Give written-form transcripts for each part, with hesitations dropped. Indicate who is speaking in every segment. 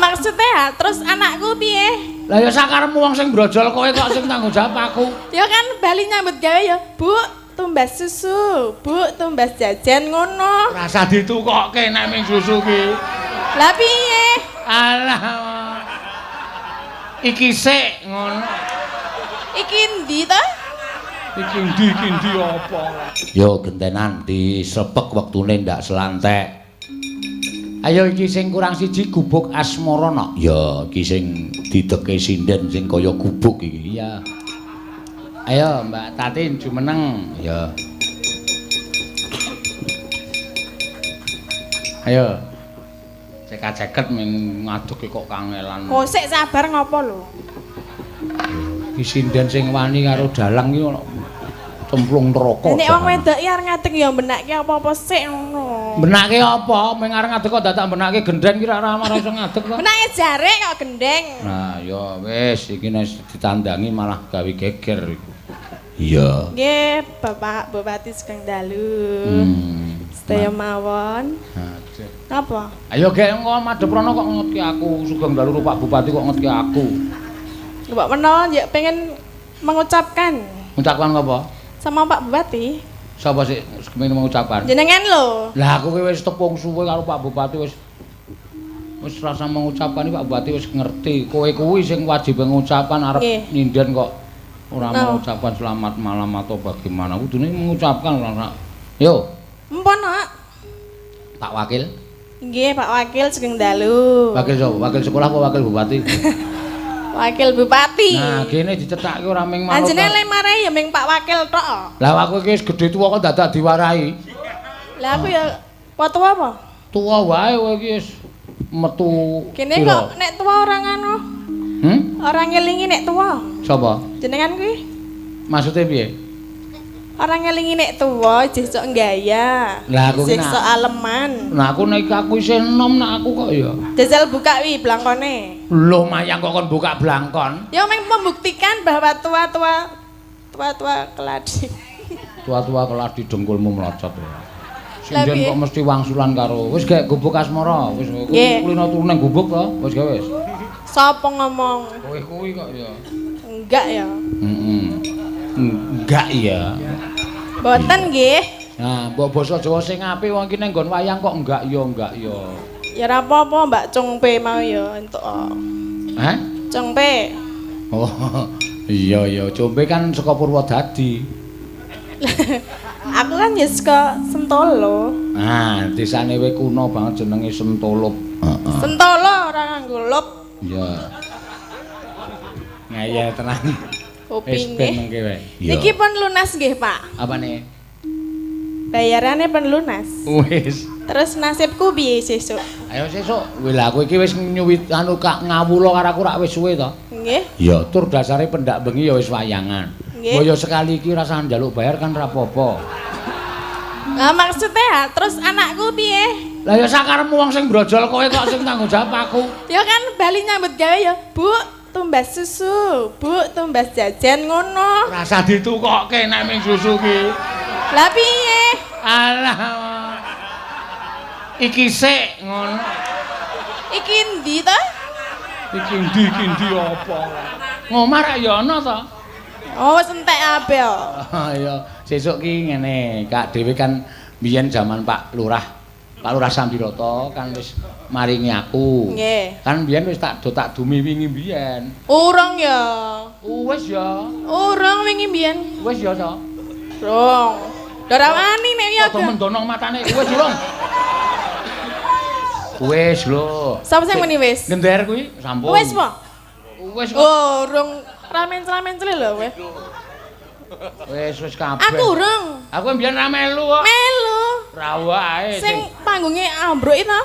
Speaker 1: Maksudnya terus anakku piye?
Speaker 2: Lah ya sakarepmu wong sing brojol kowe kok sing tanggung jawab aku.
Speaker 1: Ya kan bali nyambut gawe ya, Bu, tumbas susu, Bu, tumbas jajan ngono.
Speaker 2: Rasa ditukokke nek ming susu ki.
Speaker 1: Lah piye?
Speaker 2: Alah. Iki sik ngono.
Speaker 1: Iki endi to?
Speaker 2: Iki endi apa? Yo gentenan disepek wektune ndak selantek. Ayo iki sing kurang siji gubuk asmara nok. Ya iki sing dideke sinden sing kaya gubuk iki. Iya. Ayo Mbak Tatin jumeneng. Ya. Ayo. Cekak-ceket min ngadeg kok kangelan.
Speaker 1: Kok sik sabar ngopo lho?
Speaker 2: Iki sinden sing wani karo dalang iki cemplung neraka.
Speaker 1: Nek wong wedok iki arep ngadeg ya benake apa-apa sik ngono.
Speaker 2: Benake apa? Ming arep ngadeg kok dadak benake gendeng ki ora iso ngadeg kok.
Speaker 1: Benake jarik kok gendeng.
Speaker 2: Nah, ya wis iki nek ditandangi malah gawe geger iku. Iya.
Speaker 1: Nggih, Bapak Bupati sugeng dalu. Sedaya mawon.
Speaker 2: Aduh.
Speaker 1: Napa?
Speaker 2: Ayo gek engko madhep rono kok ngetki aku. Sugeng dalu Pak Bupati kok ngetki aku.
Speaker 1: Mbok menawa ya pengen mengucapkan.
Speaker 2: Mengucapkan apa?
Speaker 1: Sama Pak Bupati.
Speaker 2: Sapa sik kepengin mengucapkan?
Speaker 1: Jenengan lho.
Speaker 2: Lah aku ki wis tepung suwe karo Pak Bupati wis rasa mengucapkan iki Pak Bupati wis ngerti. Kowe kuwi sing wajib mengucapkan arep nyinden kok ora mengucapkan selamat malam atau bagaimana. Kudune mengucapkan ora. Yo.
Speaker 1: Empon, Pak.
Speaker 2: Pak Wakil.
Speaker 1: Nggih, Pak Wakil sugeng dalu.
Speaker 2: Wakil sapa? Wakil sekolah apa wakil bupati?
Speaker 1: Wakil Bupati.
Speaker 2: Nah, kene dicethake ora ming manut.
Speaker 1: Anjene le marai ya ming Pak Wakil tok.
Speaker 2: Lah aku iki wis gedhe tuwa kok dadak diwarahi.
Speaker 1: Lah aku ya apa tuwa apa?
Speaker 2: Tuwa wae kowe iki wis metu.
Speaker 1: Kene kok nek tuwa ora ngono. Ora ngelingi nek tuwa.
Speaker 2: Sapa?
Speaker 1: Jenengan kuwi.
Speaker 2: Maksude piye?
Speaker 1: Ora ngelingi nek tuwa jeh sok gaya.
Speaker 2: Lah aku ki
Speaker 1: sok aleman.
Speaker 2: Lah aku nek aku isih enom nek aku kok ya.
Speaker 1: Jajal buka wi blangkone.
Speaker 2: Lho mayang kok kon buka blangkon?
Speaker 1: Ya meng membuktikan bahwa tua-tua keladi.
Speaker 2: Tua-tua keladi dengkulmu mlocot. Sinden kok mesti wangsulan karo. Wis gek gubuk asmara, wis kulino turu nang gubuk to, wis gek wis.
Speaker 1: Sapa ngomong?
Speaker 2: Kowe kuwi kok ya.
Speaker 1: Enggak ya.
Speaker 2: Heeh. Enggak ya.
Speaker 1: Mboten nggih.
Speaker 2: Nah, mbok basa Jawa sing apik wong iki nang nggon wayang kok enggak ya enggak ya.
Speaker 1: Ya ora apa-apa Mbak Cungpe mau ya entuk.
Speaker 2: Hah?
Speaker 1: Cungpe.
Speaker 2: Oh, iya iya, Cungpe kan saka Purwodadi.
Speaker 1: Aku kan ya saka Sentolo.
Speaker 2: Nah, desane we kuno banget jenenge Sentolo. Heeh.
Speaker 1: Sentolo ora nganggo lop.
Speaker 2: Iya. Ngeyel tenan.
Speaker 1: Kupinge. Niki pun lunas nggih, Pak.
Speaker 2: Apane?
Speaker 1: Bayarane pun lunas.
Speaker 2: Wis.
Speaker 1: Terus nasibku piye sesuk?
Speaker 2: Ayo sesuk. Wih lah kowe iki wis nyuwit anu kak ngawula karo aku rak wis suwe to.
Speaker 1: Nggih.
Speaker 2: Ya tur dasare pendak bengi ya wis wayangan.
Speaker 1: Nggih.
Speaker 2: Ya sekali iki rasah njaluk bayar kan ra apa-apa.
Speaker 1: Lah maksudnya terus anakku piye?
Speaker 2: Lah ya sakarepmu wong sing brojol kowe kok sing tanggung jawab aku.
Speaker 1: Ya kan bali nyambut gawe ya, Bu. Tumbas susu, Bu, tumbas jajan ngono.
Speaker 2: Rasa ditukokke nek ming susu ki.
Speaker 1: Lah piye?
Speaker 2: Alah. Iki sik ngono.
Speaker 1: Iki endi to?
Speaker 2: Iki endi apa? Ngomah rak ya ana to?
Speaker 1: Oh, wis entek kabeh kok.
Speaker 2: Ya, sesuk ki ngene, Kak dhewe kan biyen jaman Pak Lurah. Pak Lurah Sambiroto kan wis maringi aku.
Speaker 1: Nggih.
Speaker 2: Kan biyen wis tak do tak dumi wingi biyen.
Speaker 1: Urung ya.
Speaker 2: Wis ya.
Speaker 1: Urung wingi biyen.
Speaker 2: Wis ya to.
Speaker 1: Urung. Ora wani nek ya.
Speaker 2: Padha mendonong matane. Wis urung. Wis lho.
Speaker 1: Sapa sing muni wis?
Speaker 2: Gender kuwi sampun.
Speaker 1: Wis po?
Speaker 2: Wis kok.
Speaker 1: Oh, urung ramen-ramen lho kowe.
Speaker 2: Wis wis kabeh.
Speaker 1: Aku urung.
Speaker 2: Aku mbiyen ra melu kok.
Speaker 1: Melu.
Speaker 2: Ra wae
Speaker 1: sing panggunge ambruk itu.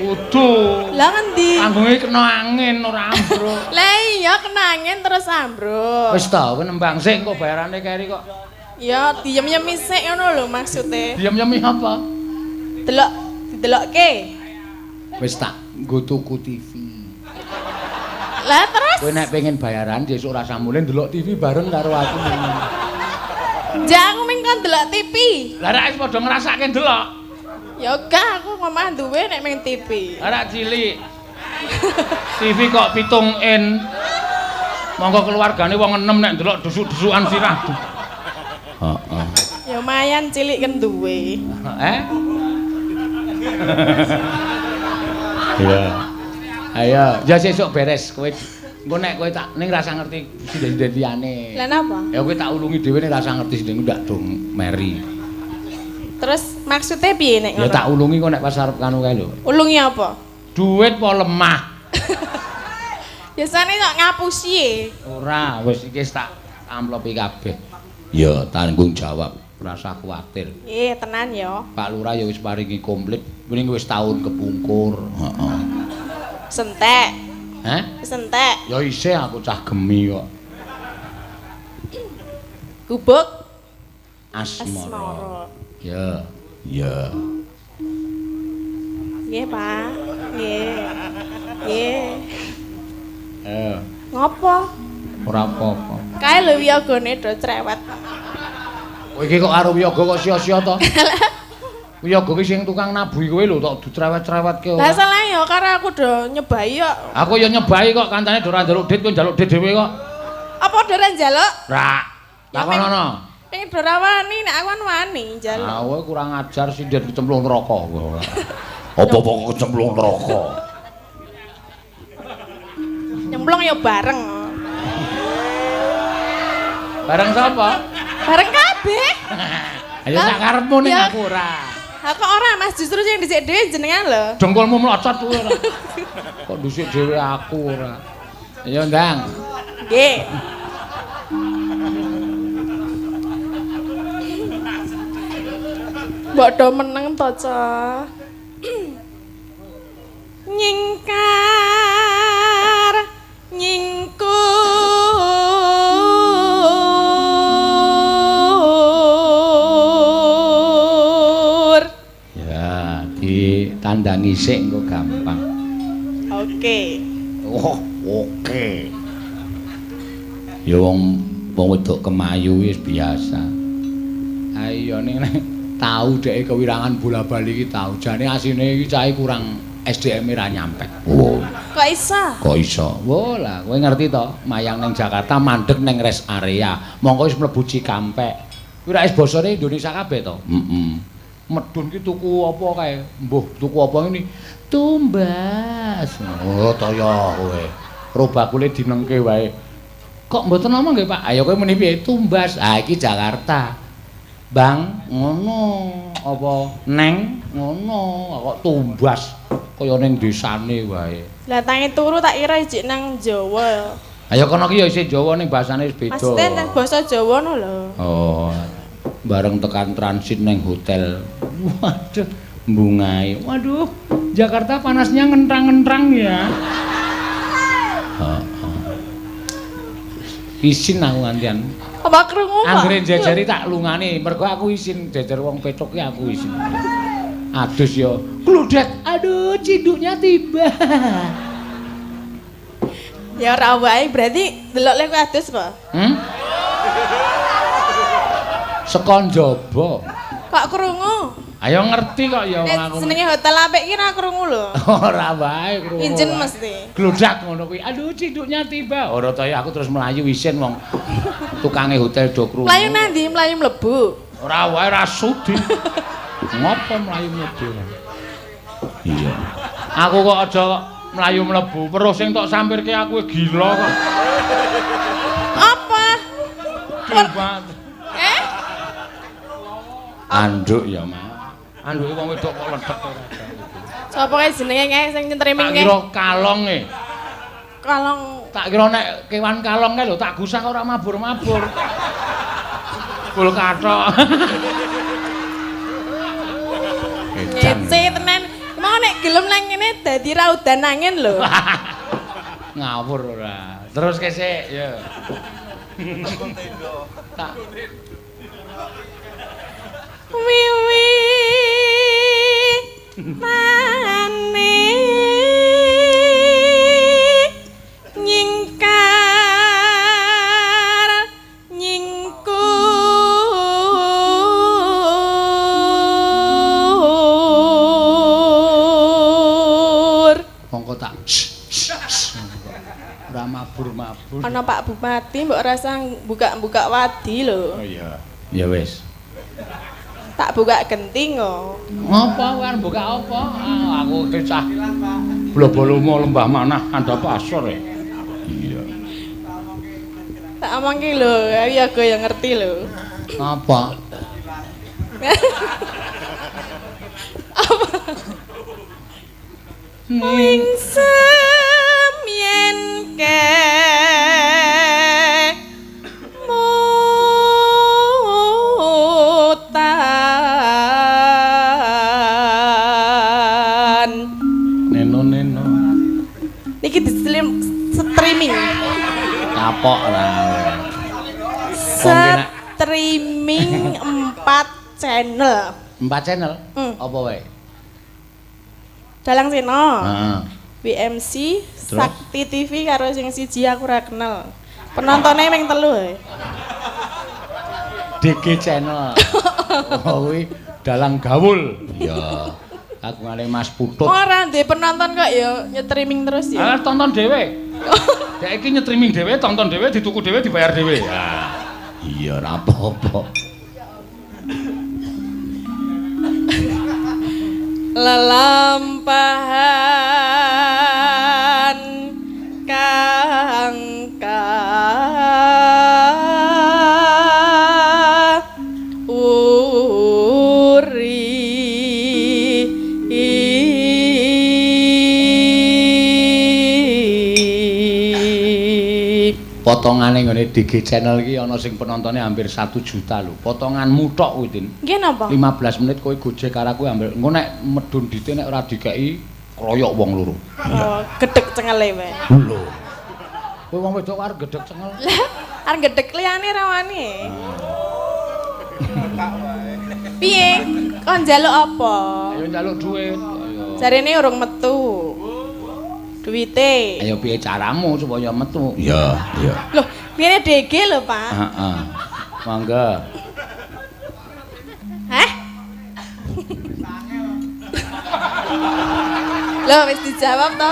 Speaker 2: Udu.
Speaker 1: Lah ngendi?
Speaker 2: Panggunge kena angin ora ambruk.
Speaker 1: Lah iya kena angin terus ambruk.
Speaker 2: Wis ta, kowe nembang sik kok bayarane keri kok.
Speaker 1: Ya diem-yemi sik ngono lho maksude.
Speaker 2: Diem-yemi apa?
Speaker 1: Delok, didelokke.
Speaker 2: Wis tak nggo tuku TV.
Speaker 1: Lah terus?
Speaker 2: Kowe nek pengen bayaran sesuk ora samule ndelok TV bareng karo aku.
Speaker 1: Ja aku ming kon delok TV.
Speaker 2: Lah nek wis padha ngrasake ndelok.
Speaker 1: Ya gak, aku ngomah duwe nek meng TV.
Speaker 2: Ora cilik. TV kok 7 in. Monggo keluargane wong 6 nek ndelok dusuk-dusukan sirah. Heeh.
Speaker 1: Ya lumayan cilik kan duwe.
Speaker 2: Eh? Iya. Ayo, ya sesuk beres kowe. Engko nek kowe tak ning rasa ngerti sinden-sinden liyane.
Speaker 1: Lah napa?
Speaker 2: Ya kowe tak ulungi dhewe ning rasa ngerti sinden ndak dong meri.
Speaker 1: Terus maksudnya piye nek ngono?
Speaker 2: Ya tak ulungi kok nek pas arep kanu kae lho.
Speaker 1: Ulungi apa?
Speaker 2: Duit apa lemah?
Speaker 1: Biasane kok ngapusi e.
Speaker 2: Ora, wis iki tak amplopi kabeh. Ya tanggung jawab, rasa kuwatir.
Speaker 1: Nggih, tenan ya.
Speaker 2: Pak Lurah ya wis paringi komplit, mending wis tahun kepungkur. Heeh.
Speaker 1: Sentek.
Speaker 2: Hah?
Speaker 1: Sentek.
Speaker 2: Ya isih aku cah gemi kok.
Speaker 1: Gubuk
Speaker 2: Asmara. Ya, ya.
Speaker 1: Nggih, Pak. Nggih. Nggih. Ngopo?
Speaker 2: Ora apa-apa.
Speaker 1: Kae lho wiyogane do cerewet.
Speaker 2: Kowe iki kok karo wiyaga kok sia-sia to? Wiyaga ki sing tukang nabuhi kowe lho tok dicerewet-cerewetke ora.
Speaker 1: Lah salah ya karo aku do nyebai kok.
Speaker 2: Aku ya nyebai kok kancane do ora njaluk dhit kowe njaluk dhit dhewe kok.
Speaker 1: Apa do ora njaluk?
Speaker 2: Ora. Takonono.
Speaker 1: Pengen do ora wani nek aku kan wani njaluk.
Speaker 2: Ah kowe kurang ajar sinden kecemplung neraka kowe ora. Apa-apa kok kecemplung neraka.
Speaker 1: Nyemplung ya bareng.
Speaker 2: Bareng sapa?
Speaker 1: Bareng kabeh.
Speaker 2: Ayo sak karepmu ning aku ora.
Speaker 1: Ha kok ora Mas, justru sing dhisik dhewe jenengan lho.
Speaker 2: Dengkulmu mlocot kuwi ora. Kok dhisik dhewe aku ora. Ayo ndang.
Speaker 1: Nggih. Mbok do meneng to, Cah. Nyingkar nyingkur.
Speaker 2: Ya, ditandangi sik engko gampang.
Speaker 1: Oke.
Speaker 2: Oh, oke. Ya wong wedok kemayu wis biasa. Ayo ning tau dhek kewirangan bola-bali iki tau. Jane asine iki cahe kurang SDM ra nyampe. Oh.
Speaker 1: Kok iso?
Speaker 2: Kok iso? Wo lah, kowe ngerti to, mayang ning Jakarta mandeg ning rest area. Mongko wis mlebu Cikampek. Kuwi ra wis basane Indonesia kabeh to? Heeh. Medun ki tuku apa kae? Mbuh, tuku apa ngene? Tumbas. Oh, toyo kowe. Robakule dinengke wae. Kok mboten ngomong nggih, Pak? Ayo kowe muni piye? Tumbas. Ah iki Jakarta. Bang, ngono. Apa neng ngono, kok tumbas kaya ning desane wae.
Speaker 1: Lah tangi turu tak kira ijik nang Jawa.
Speaker 2: Ayo kono ki ya isih Jawa ning basane wis beda.
Speaker 1: Maksudnya nang basa Jawa no lho.
Speaker 2: Oh. Bareng tekan transit neng hotel. Waduh, mbungai. Waduh, Jakarta panasnya ngentrang-ngentrang ya. Heeh. Isin aku ngantian.
Speaker 1: Apa krungu kok?
Speaker 2: Anggere jejeri tak lungane, mergo aku isin jejer wong petuk ki aku isin. Adus ya. Kludet. Aduh, cinduknya tiba.
Speaker 1: Ya ora wae, berarti delok lek adus apa?
Speaker 2: Hmm? Saka njaba.
Speaker 1: Kok krungu?
Speaker 2: Ayo ngerti kok ya wong aku.
Speaker 1: Senenge hotel apik ki ora krungu lho.
Speaker 2: Ora wae krungu.
Speaker 1: Injen mesti.
Speaker 2: Gludak ngono kuwi. Aduh, cinduknya tiba. Ora ta ya aku terus mlayu isin wong tukange hotel do krungu.
Speaker 1: Mlayu nang ndi? Mlayu mlebu.
Speaker 2: Ora wae ora sudi. Ngopo mlayu mlebu? Iya. Aku kok aja mlayu mlebu, weruh sing tok sampirke aku gila kok.
Speaker 1: Apa? Eh?
Speaker 2: Anduk ya, Mas. Anduke wong wedok kok ledek ora.
Speaker 1: Sapa kae jenenge kae sing nyetreming
Speaker 2: kae? Tak kira kalong e.
Speaker 1: Kalong.
Speaker 2: Tak kira nek kewan kalong kae lho tak gusah ora mabur-mabur. Bul kathok.
Speaker 1: Ngece tenan. Mau nek gelem nang ngene dadi raudan angin lho.
Speaker 2: Ngawur ora. Terus kesik ya. Tak
Speaker 1: wiwi mane nyingkar nyingkur.
Speaker 2: Mongko tak ora mabur-mabur.
Speaker 1: Ana Pak Bupati mbok rasa buka-buka wadi lho.
Speaker 2: Oh iya. Ya wis.
Speaker 1: Tak buka genting kok.
Speaker 2: Ngopo arep buka apa? Ah, aku cah. Blobolomo lembah manah andhap asor e. Iya.
Speaker 1: Tak omongke lho, ya aku yang ngerti lho.
Speaker 2: Apa?
Speaker 1: Apa? Wingsem yen ke mutan.
Speaker 2: Neno neno.
Speaker 1: Niki di streaming.
Speaker 2: Kapok lah.
Speaker 1: Streaming 4 channel.
Speaker 2: 4 channel? Apa wae?
Speaker 1: Dalang Seno.
Speaker 2: Heeh.
Speaker 1: WMC,
Speaker 2: terus?
Speaker 1: Sakti TV karo sing siji aku ora kenal. Penontonnya mung 3 ae.
Speaker 2: DG channel. Oh kuwi Dalang Gawul. Iya. Aku ngale Mas Putut.
Speaker 1: Ora ndek penonton kok ya nyetriming terus ya.
Speaker 2: Alah tonton dhewe. Dek iki nyetriming dhewe, tonton dhewe, dituku dhewe, dibayar dhewe. Ya. Iya ora apa-apa.
Speaker 1: Lelampahan kang uri.
Speaker 2: Potongane nggone DG channel iki ana sing penontone hampir 1 juta lho. Potonganmu tok kuwi, Tin.
Speaker 1: Nggih napa?
Speaker 2: 15 menit kowe gojek karo aku hampir engko nek medhun dite nek ora dikeki kroyok wong loro.
Speaker 1: Oh, gedhek cengele wae.
Speaker 2: Lho. Kowe wong wedok arep gedhek cengel.
Speaker 1: Lah, arep gedhek liyane ra wani. Piye? Kon njaluk apa?
Speaker 2: Ayo njaluk duit. Ayo.
Speaker 1: Jarene urung metu. Duwite.
Speaker 2: Ayo piye caramu supaya metu? Iya, iya.
Speaker 1: Loh, piye DG lho, Pak?
Speaker 2: Heeh. Monggo.
Speaker 1: Hah? Loh, wis dijawab to.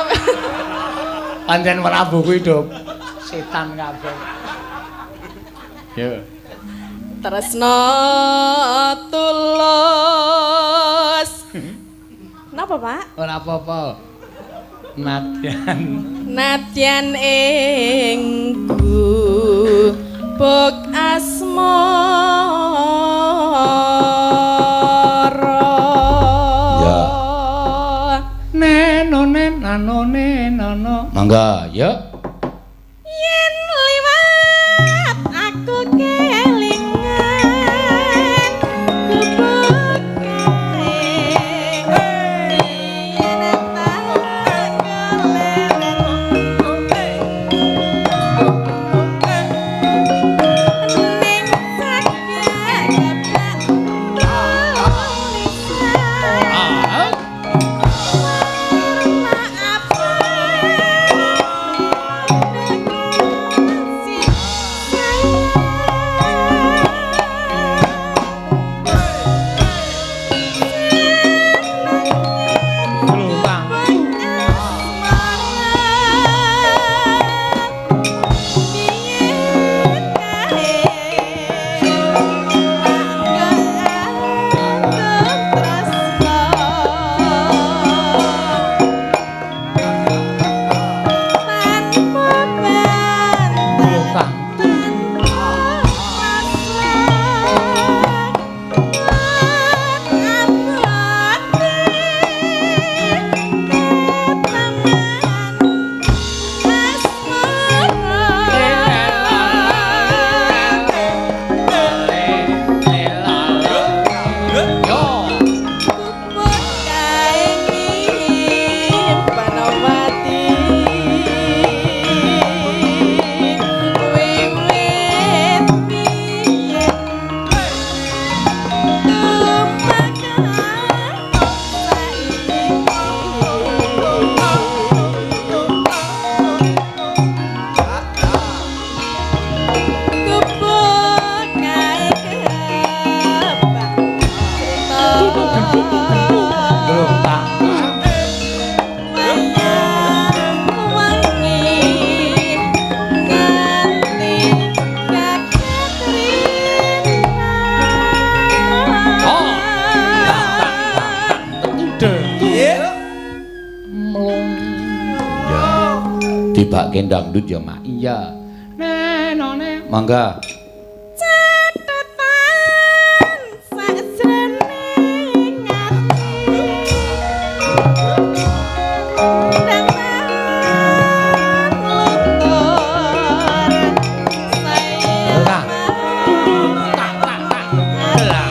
Speaker 2: Pancen Prabu kuwi do setan kabeh. Yo.
Speaker 1: Tresno tulus. Napa, Pak?
Speaker 2: Ora apa-apa. Nadyan
Speaker 1: nadyan ing gubuk asmara.
Speaker 2: Ya. Neno nen nano neno. Mangga, ya.
Speaker 1: Yen liwat aku kelingan gubuk kae. Yen tak
Speaker 2: Mlung. Ya. Tibake dangdut ya, Mak. Iya. Nenone. Mangga.
Speaker 1: Catetan sajroning ati. Dandan luntur saya.
Speaker 2: Tak tak tak. Lah.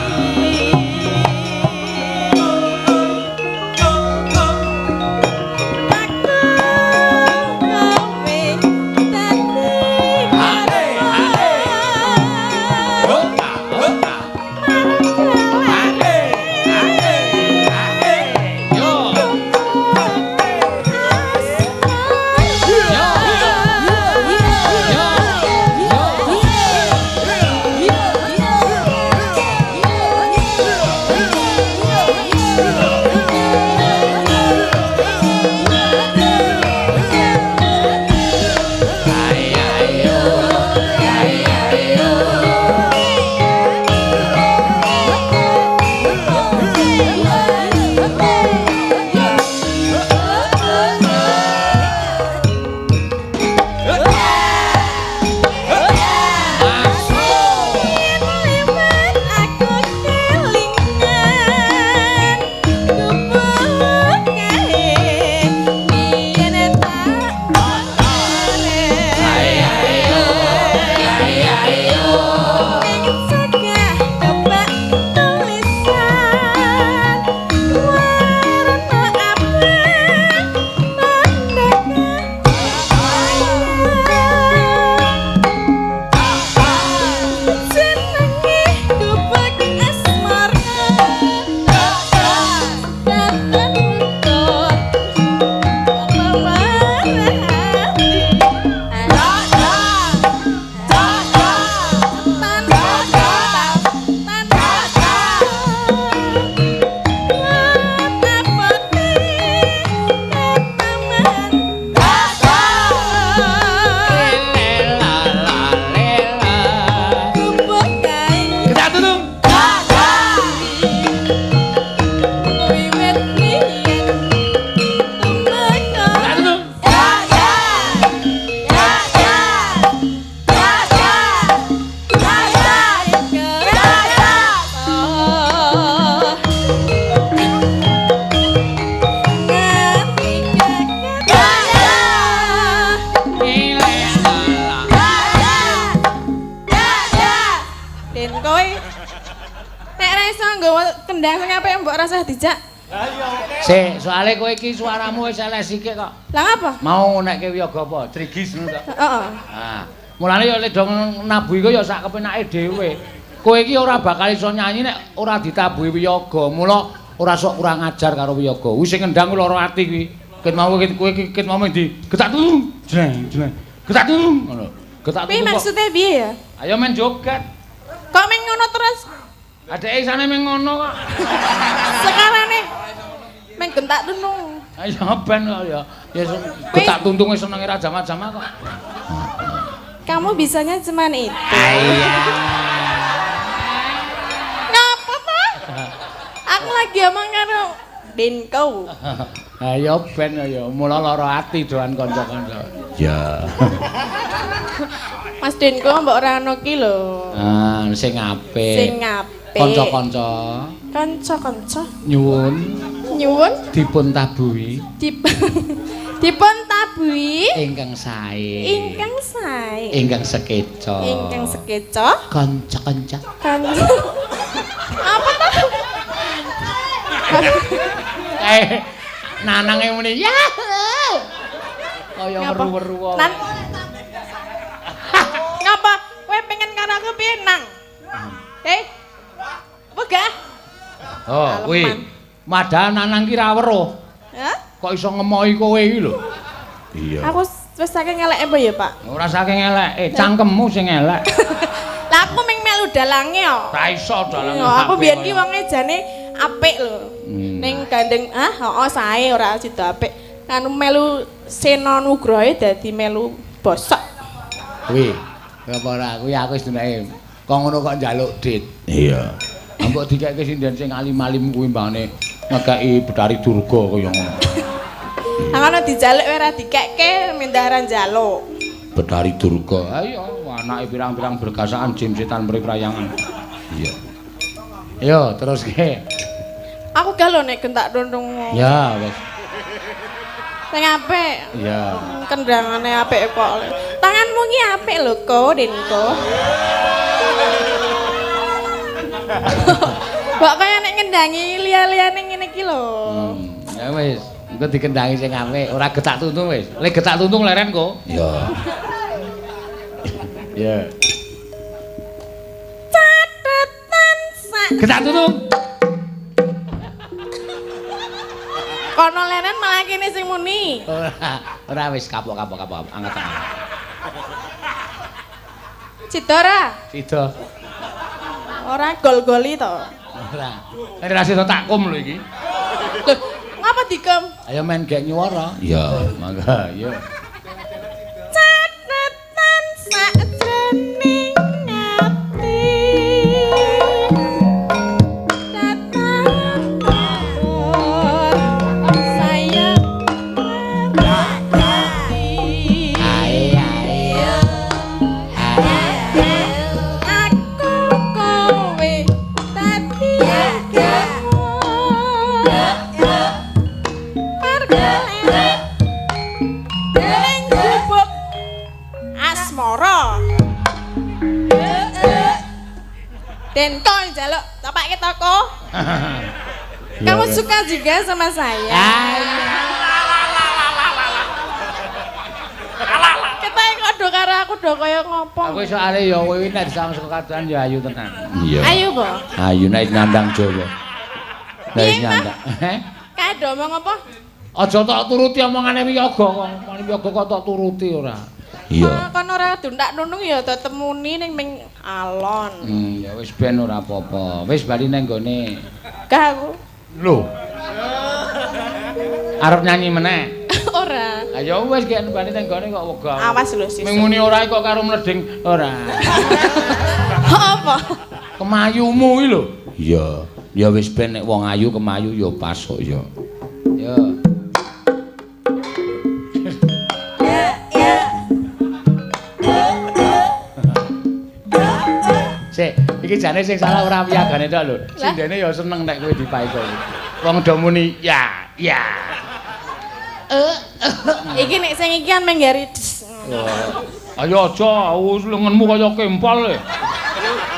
Speaker 2: Sik, soalé kowe iki suaramu wis elek sikik kok.
Speaker 1: Lah ngapa?
Speaker 2: Mau nekke wiyaga apa? Trigis ngono to.
Speaker 1: Heeh.
Speaker 2: Ah, mulane ya lek do nabuhi ku ya sak kepenake dhewe. Kowe iki ora bakal iso nyanyi nek ora ditabuhi wiyaga. Mula ora sok kurang ajar karo wiyaga. Wis sing ngendang ku lara ati kuwi. Ket mau kowe iki ket mau ndi? Getak tulung. Jreng, jreng. Getak tulung ngono. Getak tulung.
Speaker 1: Piye maksude piye ya?
Speaker 2: Ayo men joget.
Speaker 1: Kok men ngono terus?
Speaker 2: Adeke isane men ngono kok.
Speaker 1: Sekarane men gentak tuntung.
Speaker 2: Ayo ben kok ya. Ya getak tuntunge senenge ra jama-jama kok.
Speaker 1: Kamu bisanya cuman itu.
Speaker 2: Iya.
Speaker 1: Ngapa ta? Aku lagi omong karo Denko.
Speaker 2: Ayo ben ya mula lara ati doan kanca-kanca. Ya.
Speaker 1: Mas Denko mbok ora ono ki lho.
Speaker 2: Ah, sing apik.
Speaker 1: Sing apik.
Speaker 2: Kanca-kanca.
Speaker 1: Kanca-kanca.
Speaker 2: Nyuwun.
Speaker 1: Nyuwun
Speaker 2: dipun tabuhi.
Speaker 1: Dipun tabuhi
Speaker 2: ingkang sae.
Speaker 1: Ingkang sae.
Speaker 2: Ingkang sekeca.
Speaker 1: Ingkang sekeca.
Speaker 2: Kanca-kanca.
Speaker 1: Kanca. Apa ta?
Speaker 2: Nanange muni ya. Kaya weru-weru.
Speaker 1: Nan. Ngapa? Kowe pengen karo aku piye, Nang? Eh? Wegah?
Speaker 2: Oh, kuwi. Padahal Nanang ki ra weruh.
Speaker 1: Hah?
Speaker 2: Kok iso ngemohi kowe iki lho? Iya.
Speaker 1: Aku wis saking eleke apa ya, Pak?
Speaker 2: Ora saking eleke, cangkemmu sing elek.
Speaker 1: Lah aku ming melu dalange kok.
Speaker 2: Ra iso dalange.
Speaker 1: Aku biyen ki wonge jane apik lho. Ning gandeng ah heeh sae ora sida apik. Anu melu Sena Nugroho dadi melu bosok.
Speaker 2: Kuwi. Apa ora kuwi aku wis dunake. Kok ngono kok njaluk dit. Iya. Mbok dikeke sinden sing alim-alim kuwi mbane ngekeki Betari Durga kaya ngono.
Speaker 1: Lah ngono dijaluk ora dikekke mindah ora njaluk.
Speaker 2: Betari Durga. Ayo anake pirang-pirang bergasaan jim setan mri prayangan. Iya. Yo terus ke.
Speaker 1: Aku gak lho nek gentak tuntung.
Speaker 2: Ya wis.
Speaker 1: Sing apik.
Speaker 2: Iya.
Speaker 1: Kendangane apik kok. Tanganmu ki apik lho, Ko, Denko. Kok kaya nek ngendangi liya-liyane ngene iki lho.
Speaker 2: Ya wis, engko dikendangi sing apik, ora getak tuntung wis. Lek getak tuntung leren kok. Iya. Iya.
Speaker 1: Catetan sak
Speaker 2: getak tuntung.
Speaker 1: Kono leren malah kene sing muni.
Speaker 2: Ora, ora wis kapok-kapok angkat tangan.
Speaker 1: Sida ora?
Speaker 2: Sida.
Speaker 1: Ora gol-goli to.
Speaker 2: Ora. Ora sida takkum lho iki.
Speaker 1: Lho, ngapa dikem?
Speaker 2: Ayo men gek nyuwara. Iya, mangga, iya.
Speaker 1: Catetan sakjroning ati. Denko njaluk topake toko. Kamu suka juga sama saya? Kita kok do karo aku do kaya ngopo.
Speaker 2: Aku soalé ya kowe nek disawang saka kadohan ya ayu tenan. Iya.
Speaker 1: Ayu po?
Speaker 2: Ayu nek nyandang Jawa. Nek nyandang.
Speaker 1: Kae do omong apa?
Speaker 2: Aja tok turuti omongane wiyaga kok. Omongane wiyaga kok tok turuti ora. Iya.
Speaker 1: Kon ora duntak nunung ya tetep muni ning ming alon.
Speaker 2: Ya wis ben ora apa-apa. Wis bali nang gone.
Speaker 1: Gak aku.
Speaker 2: Lho. Arep nyanyi meneh?
Speaker 1: Ora.
Speaker 2: Ha ya wis gek bali nang gone kok wegah.
Speaker 1: Awas lho sesuk.
Speaker 2: Ming muni ora kok karo mleding ora.
Speaker 1: Apa?
Speaker 2: Kemayumu iki lho. Iya. Ya wis ben nek wong ayu kemayu ya pas kok ya. Ya. Sik, iki jane sing salah ora wiyagane tok lho. Sindene ya seneng nek kowe dipaeka. Wong do muni ya, ya.
Speaker 1: Iki nek sing iki kan menggari.
Speaker 2: Ayo aja, lengenmu kaya kempol e.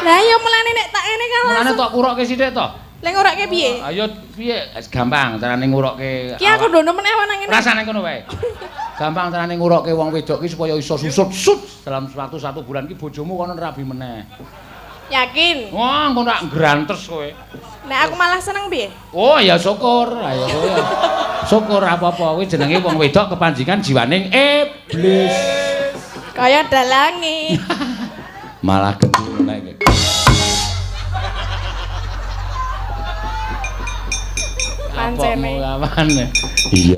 Speaker 1: Lah ya mulane nek tak ngene kan langsung.
Speaker 2: Mulane tok kurokke sithik to.
Speaker 1: Lek ngurokke piye?
Speaker 2: Ayo piye? Gampang carane ngurokke.
Speaker 1: Ki aku ndono meneh nang ngene.
Speaker 2: Rasane ngono wae. Gampang carane ngurokke wong wedok ki supaya iso susut sut dalam waktu 1 bulan ki bojomu kono rabi meneh.
Speaker 1: Yakin?
Speaker 2: Wah, engko tak grantes kowe.
Speaker 1: Nek aku malah seneng piye?
Speaker 2: Oh ya syukur. Ayo kowe. Syukur apa-apa kuwi jenenge wong wedok kepanjingan jiwaning iblis.
Speaker 1: Kaya dalangi.
Speaker 2: Malah gendul nek iki.
Speaker 1: Pancene.
Speaker 2: Iya.